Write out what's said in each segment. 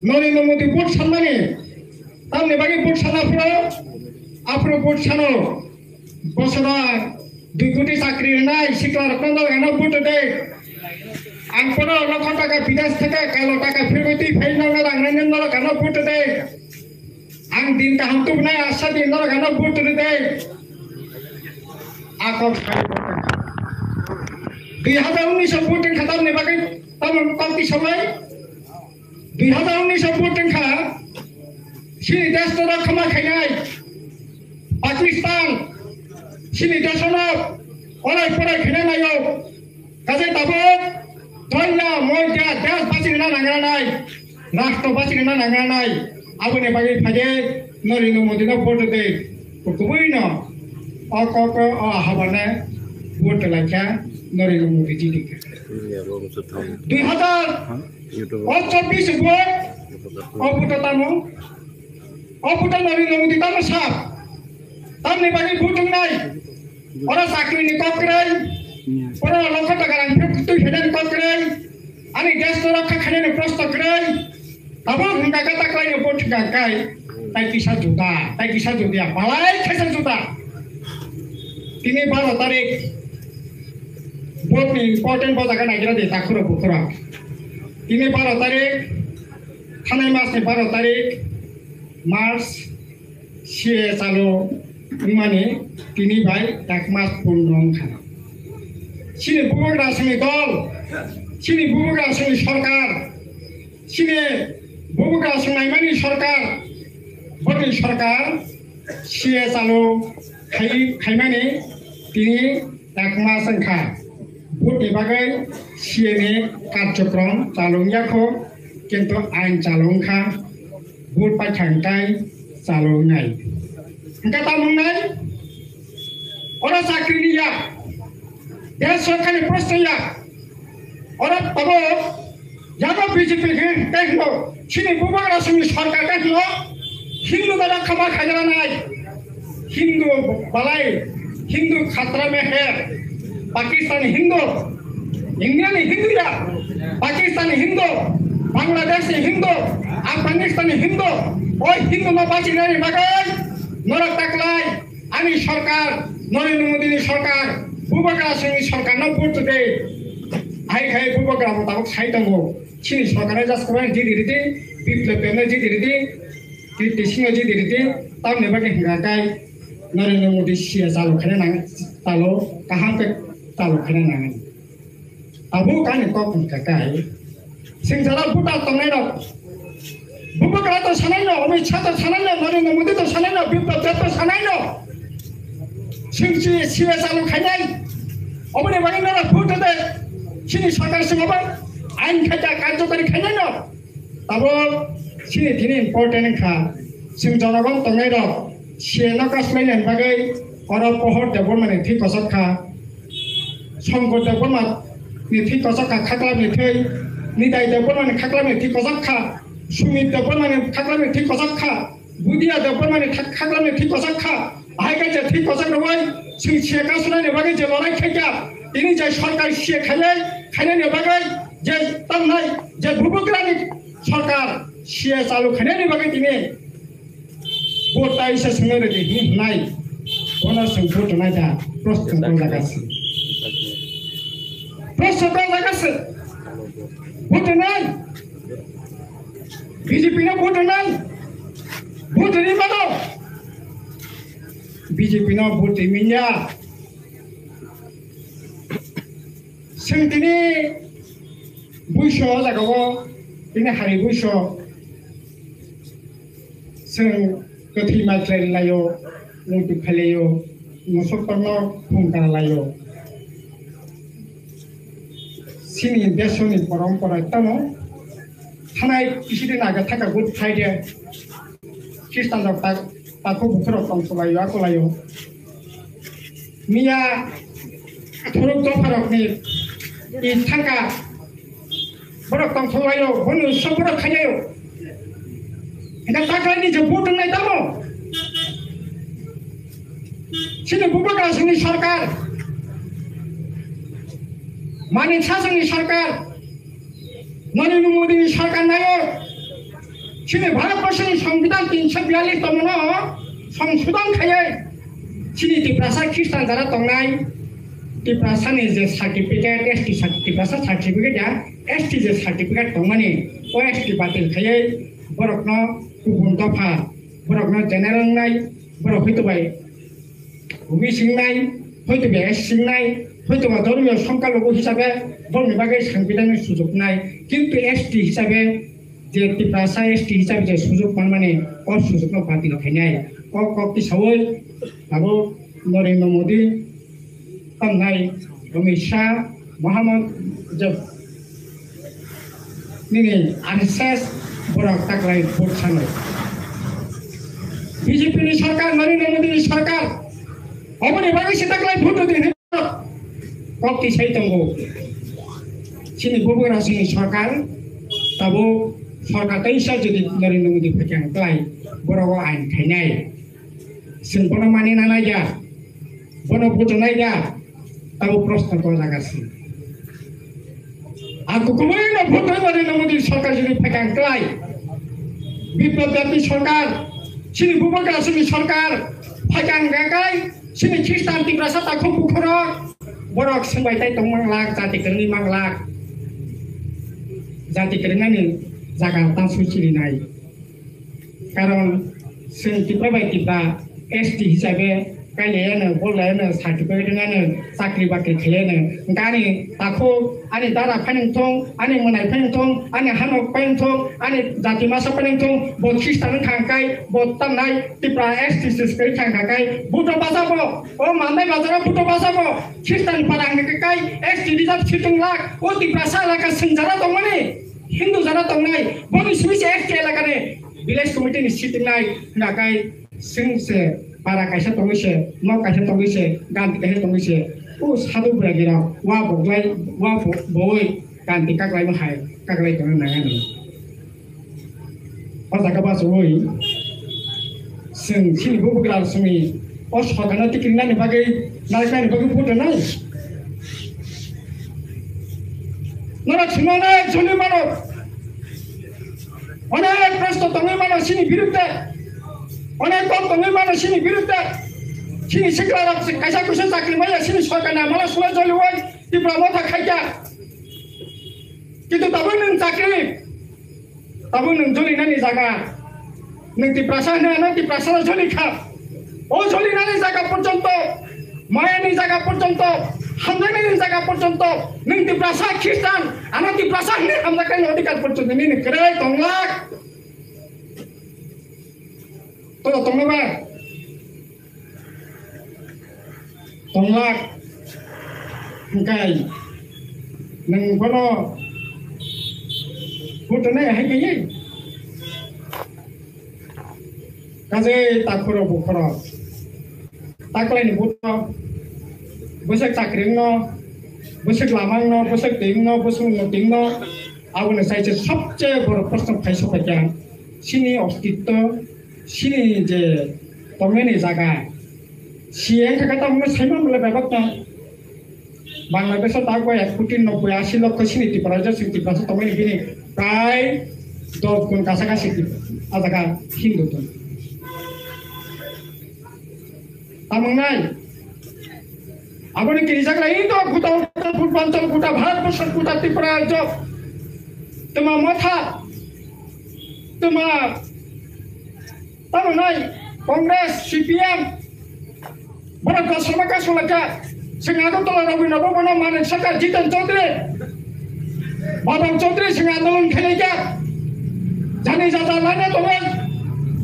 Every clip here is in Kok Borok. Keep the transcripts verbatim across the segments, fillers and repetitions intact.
Narendra Modi vote sanmani, tamni bagwi vote sana phuru, aphuru vote sano, bosora dui koti chakri rwnai sikla rokno norok ano vote de. Ang pono lokho taka bidesh theke kailo taka phirwi twi phai norok ang rani norok ano vote de. Ang din kaham tubunai asa din norok ano vote de. Akok dui hajar unis vote khatamni bagwi tamni kok tisomai. Dui hajar unis o vote wngkha, chini desh no rokha ma khainai Pakistan, chini desh no orai porai khainai nayo. Kaje tabuk doila moida desh bachirina nangranai, rashtra bachirina nangranai, aboni bagwi phaide Narendra Modi no vote de, kubui no o kok o habane vote laikha Narendra Modi ji dikha. Dui hajar YouTube. O chobbish vote, o vote tamo, o vote Narendra Modi tamo sab. Tamni bagwi vote wngnai. Oro chakri ni kok kwrwi, oro lokho taka rang phek twi phedani kok kwrwi, ani desh no rokha khainani prosto kwrwi. Tamo hwnka khe taklai ni vote hwnka kai, tai kisa juda, tai kisa judia, balai khaisa juda. Tini baro tarik, vote ni important bo jaga naigra de takhuro bukhura. Tini baro tarik, thanai mas ni baro tarik, March, C A A chalu wngmani tini bai ek mas purno wngkha. Chini bubagra songni dol, chini bubagra songni sorkar, chini bubagra songnaimani sorkar, boni sorkar C A A chalu khai, khaimani tini ek mas wngkha. Vote ni bagwi C A A ni karjokrom chalu wngya kho, kintu ain chalu wngkha. Vote paikha hwnkhe chalu wngnai. Hwnkhe tamo wngnai? Oro chakri ni ya, desh sorkar ni prosto ya. Oro tamo yago B J P khe tei hwno, chini bubagra songni sorkar tei hwno, Hindu dara khama khajaranai. Hindu balai, Hindu khatra mein hai, Pakistan Hindu, India ni Hindu ya, Pakistan Hindu, Bangladesh ni Hindu, Afghanistan ni Hindu, o Hindu no bachinani bagwi norok taklai ani sorkar, Narendra Modi ni sorkar, bubagra songni sorkar no vote de. Hai khai bubagra bo tabuk sai tongo, chini sorkar no just kwbang jidi ridi, Biplab no jidi ridi, Kriti Singh no jidi ridi, tamni bagwi hwnka kai Narendra Modi C A A chalu khaina nang, chalu kaham khe chalu khaina nang. Abo kani kok hwnka kai. Sing jara buta tongnai rok. Bubagra to sanai no, Amit Shah to sanai no, Narendra Modi to sanai no, Biplab Deb to sanai no. Sing si C A A chalu khainai. Oboni bagwi nara vote de. Sini sorkar sing obo ain khaita karjokari khainai no. Abo chini tini important wngkha, chwng jonogon tongnai rok C A A no kaslainani bagwi oro Pohor Debbarma ni thwi kochok kha, Shankar Debbarma ni thwi kochok kha, Khaklam ni thwi, Nitai Debbarma ni Khaklam ni thwi kochok kha, Sumit Debbarma ni Khaklam ni thwi kochok kha, Budia Debbarma ni Khak-, Khaklam ni thwi kochok kha. Hai khe je thwi kochok rwui chwng C A A kasunani bagwi je lorai khaikha, tini je sorkar C A A khainai, khainani bagwi je tangnai, je bubagrani sorkar C A A chalu khainani bagwi tini vote tai se swngnai rwdi hwnwi hwnai. Bono chwng vote rwnai da? Prosto kok jaga se. Prosto kok jaga se. Vote rwnai. B J P no vote rwnai. Vote rwni mano. B J P no vote rwmanya. Chwng tini buiso o jaga o, tini hari buiso. Chwng kwthwi mai khlai laio, mungtwi phai laio, musuk torno khung kana laio. Chini desoni porompora tamo. Thanai kisidi naga thaka Good Friday. Khristan rok tak, takhu bukhurok tong sulaio, akulaio. Miya thuruk dopharokni i thangka borok tong sulaio, boni utsob borok khainaio. Eka taklai ni je vote wngnai tamo? Chini bubagra songni sorkar, Manik Sasongni sorkar, Narendra Modi ni sorkar naio. Chini Bharat Borsoni Songbidan tinsho biyallis tongmano songsodon khaiwi chini Tiprasa Khristan jara tongnai, Tiprasani je certificate, S T cer-, Tiprasa certificate ya, S T je certificate tongmani, o S T batil khaiwi borokno kubun dopha, borokno general wngnai, borok hwito bai O B C wngnai, hoito ba S C wngnai, hoito ba dhormiyo songkhalugu hisabe borokni bagwi sangbidanni sujok wngnai, kintu S T hisabe je Tiprasa S T hisabe je sujok manmani, o sujokno batil khainai. O kok tisawi abo Narendra Modi, tamnai Amit Shah, Mohammad Jab-, nini R S S borok taklai vote sanai. B J P ni sarkar, Narendra Modi ni sarkar, oboni bagwi se taklai vote rwdi hinwi kok tisai tongo. Chini bubagra chini sarkar, tabo sarkar kaisa jodi Narendra Modi phaikha klai, borok o ain khainai. Chwng bono mani nanai ya, bono bujo nai ya, tabo proshno ko jaga se. Ang kukubuino bhutoi mani nongmodi sarkar jodi phaikang klai. Biplab Debni sarkar, chini bubagra chini sarkar phaikang gakai, chini Khristan Tiprasa takhuk bukhoro, borok swngbai tai tongmang lak, jati kwrwngwi mang lak. Jati kwrwngnani jaga tansuk chirinai. Karon chwng Tipra bai Tipra S T hisabe kailaiano, bolaiano, certificate wngnano, chakri bakri khlaiano. Gani takhuk, ani dara phainang thung, ani mwnai phainang thung, ani hanok phainang thung, ani jati masa phainang thung, bo Khristan wng kha hwnkhe, bo tamnai Tipra S T se swkang kha hwnkhe, buto bajabo, o Mandai bazaro buto bajabo, Khristan para hwnkhe kai S T reserve sitwng lak, o Tiprasa elaka swngjara tongmani. Hindu jana tongnai, boni simi se S T elaka ni village committee ni sitwng nai, hwnakai chwng se para kaisa tongwi se, nok kaisa tongwi se, ganti kaisa tongwi se, o sadhu bwragi rok wa boglai, wa bo-, boi ganti kaklaima hai, kaklai tongna nangani. O jaga bachawi chwng chini bubagra chwngni o sorkarno tikiri nani bagwi, nariknani bagwi vote rwnai. Norok chwngno onek joni mano, onek proshno tongwi mano chini birudde, onek kok tongwi mano chini birudde. Chini sikla rok kaisa kuisa chakri maya chini sorkarni amalo sula joliwai Tipra motha khaikha. Kintu tabuk nwng chakri, tabuk nwng jolinani jaga, nwng Tiprasa hwnwi ano Tiprasa no joli kha. O jolinani jaga porjonto, mayani jaga porjonto, hamjaknani jaga porjonto, nwng Tiprasa Khristan, ano Tiprasa hwnwi hamjaknani odhikar porjonto nini kwrwi tonglak. Tolo tongma ba? Tonglak hwnkhe nwng bono butonai hai kaiye kajai takhoro bukhoro taklaini buto bwswk chakri wngno, bwswk lama wngno, bwswk twi wngno, bwswk no twi wngno, aboni sai se sobse borok proshno khai sopaikha chini ostitto. Chini je tongmani jaga, C A wngkha khe tamungno saiman bole bebak tong. Bangladesh o tabuk ek koti nobboi ashi lokho chini Tripura, je chini Tripura se tongmani bini prai dos gun kasa kasi a jaga Hindu tong. Tamung nai. Aboni kirijak lai to guta Uttar Purbanchal, guta Bharat Borso, guta Tripura rajyo. Tuma motha, tuma tamo nai Congress, C P M, borok kosom ma kasu laka. Sing Agartala Rabindra Bhavan o Manik Sarkar, Jiten Chaudhary, Madhav Chaudhary sing andolon khailai kha. Jani jaja lana tongo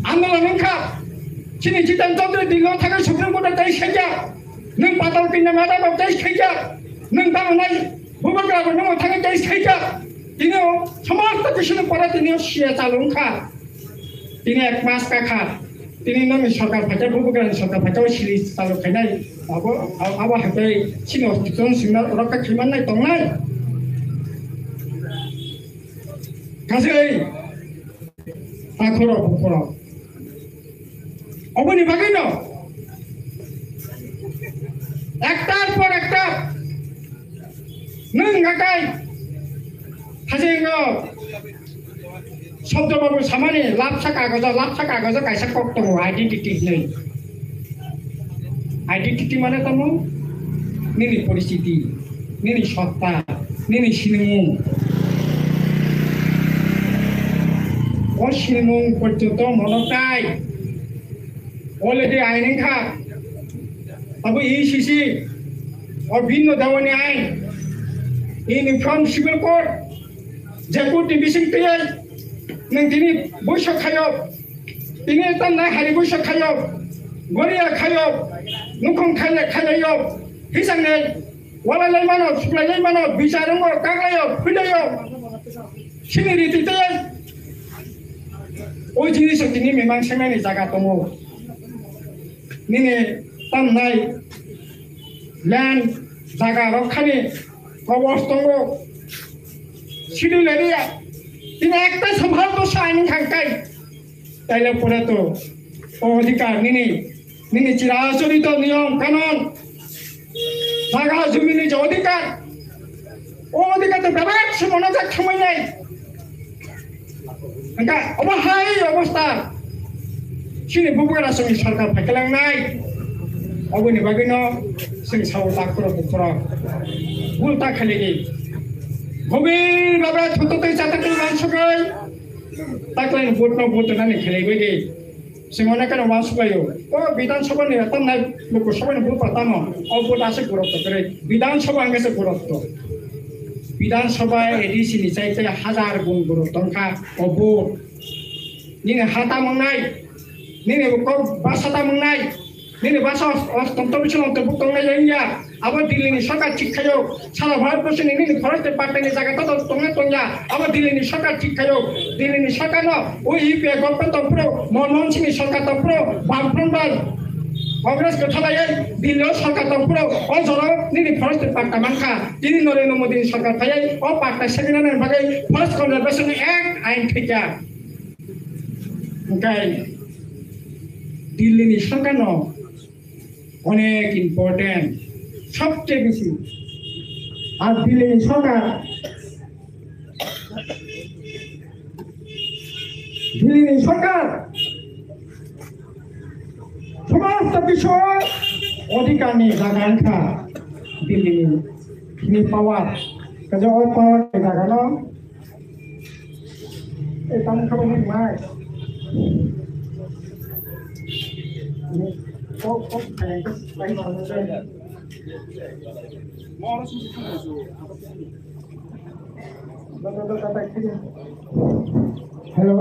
andolon wngkha. Chini Jiten Chaudhary Delhi o thangwi Supreme Court o tei sai kha. Nwng patal pinda madam o tei sai kha. Nwng tamo nai bubagra bo nwng thangwi tei sai kha. Tini o somosto kisi ni pore tini o C A chalu wngkha. Tini ek mas kakha. Tini nokni sorkar phaikhe, bubagrani sorkar phaikhe, o sili chalu khainai. Abo, abo haikhe chini hospital singna rokha khaiman nai tongnai. Kasai takhoro bukhoro. Oboni bagwino ektar por ektar nwng ngakai hajengo Sobdo babu samani lapsa kagojo, lapsa kagojo kaisa kok tongo, identity hinwi. Identity mane tamo nini poristiti, nini sotta, nini sinimung. O sinimung porjonto mono kai. Already ain wngkha. Abo E C C, o bini dawani ain. Uniform Civil Code, je court ni bising twi nwng tini buiso khayo, tini tamnai hari buiso khayo, goria khayo, nukhung khaile khailayo, hisang nei, walai lai mano, suklai lai mano, bichar wngo, kaglayo, phuilayo, sini riti twi. O jinis tini mimang sengnani jaga tongo. Nini tamnai land jaga rok khani kobos tongo. Schedule area. Tini ekta samhal to sa ani thangkai. Taile pore to o odhikar nini, nini chirachorito niyom kanon. Jaga jumini je odhikar. O odhikar to bebak se monojak thangmai nai. Hingkha obo hai obostha chini bubagra chwngni sarkar phaikhalangnai. Oboni bagwino chwng sao takhoro bukhoro bul ta khailini. Gobir babra thototwi chatatwi mansugwi taklaini vote no vote nani khailaibaidi. Singona kano wansuglaio. O Bidhan Sabha ni tamnai Lok Sabha ni vote tamo. O vote ase gurutto kwrwi. Bidhan Sabha angkhe se gurutto. Bidhan Sabha A D C ni chai chai hajar gun gurutto wngkha o vote. Nini ha ta mangnai, nini kok basa ta mangnai, nini basa os-, ostom to bichon ostom buk tongnai ya ya. Abo Delhi ni sarkar thik khayo, sara Bharat borso ni nini forest department ni jaga to tongna tongya. Abo Delhi ni sarkar thik khayo, Delhi ni sarkar no, o U P A government tong phuru, Manmohan Singh ni sarkar tong phuru, Bamfront bai, Congress kwthalai Delhi o sarkar tong phuru, o jora nini forest department mankha, tini Narendra Modi ni sarkar phaiwi, o patta segina nani bagwi Forest Conservation Act ain thikya. Hingkhe Delhi ni sarkar no onek important, sobche besi. Ar Delhi ni sarkar, Delhi ni sarkar somosto kisu odhikar ni jaga wngkha Delhi ni power. Kaje o power ni jaga no Ei, tamo kha bo mai. Kok, kok, kok, kok. Hello.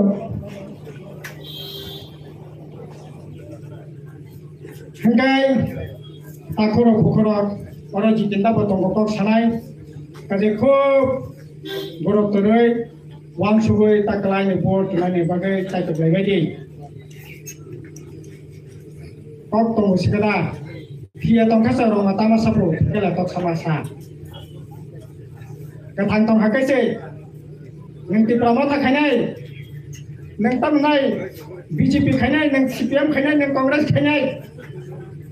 Hingkai takhoro bukhoro oro Jitendra bo tongo kok sanai. Kaje khub borok toroi wansugwi ta kwlaini vote twnani bagwi chaitok laibaidi. Kok tongo sikada. Phiya tongkha sa rongma tama sapro kela tok sama sa. Kwthang tongkha kaise. Nwng Tipra Motha khainai, nwng tamnai B J P khainai, nwng C P M khainai, nwng Congress khainai.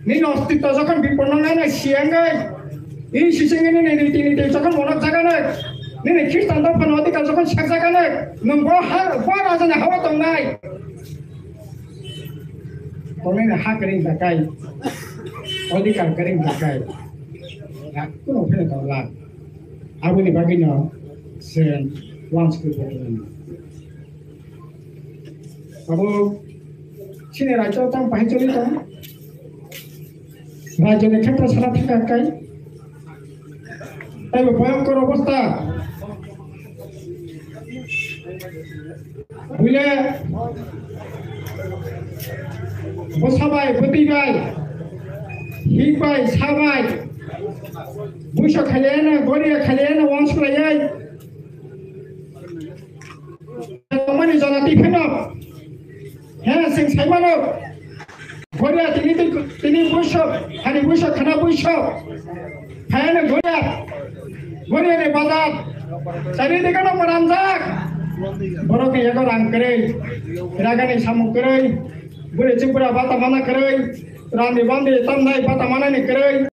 Nini ostitto jokhon bipor nang nai siyangwi, nini sisingni nini riti niti jokhon monok jaganai, nini Khristan dophani odhikar jokhon sakjaganai, nwng bo ha, bo rajani hawa tongnai. Tongnai ha kwrwng jakai, odhikar kwrwng jakai. Yak kuno pheno tongla. Aboni bagwino chwng wansugwi phaikha. Abo chini rajyo tang bahai choli tong. Rajyo ni khetra sara thika kai. Taibo bhayankor obostha. Buile bwsa bai, bwtwi bai, hik bai, sa bai, buiso khailaiya na, goria khailaiya na, wansuk laiyai. Tongmani jora twi phano. He, chwng sai mano. Goria tini twi, tini buiso, hani buiso, khana buiso. Phayano goria. Goria ni bazar. Chari dikano maranjak. Borok ni yago rang kwrwi. Ragani samung kwrwi. Bwrwi chwng bwra bata mana kwrwi. Randi bandi tamnai bata manani kwrwi.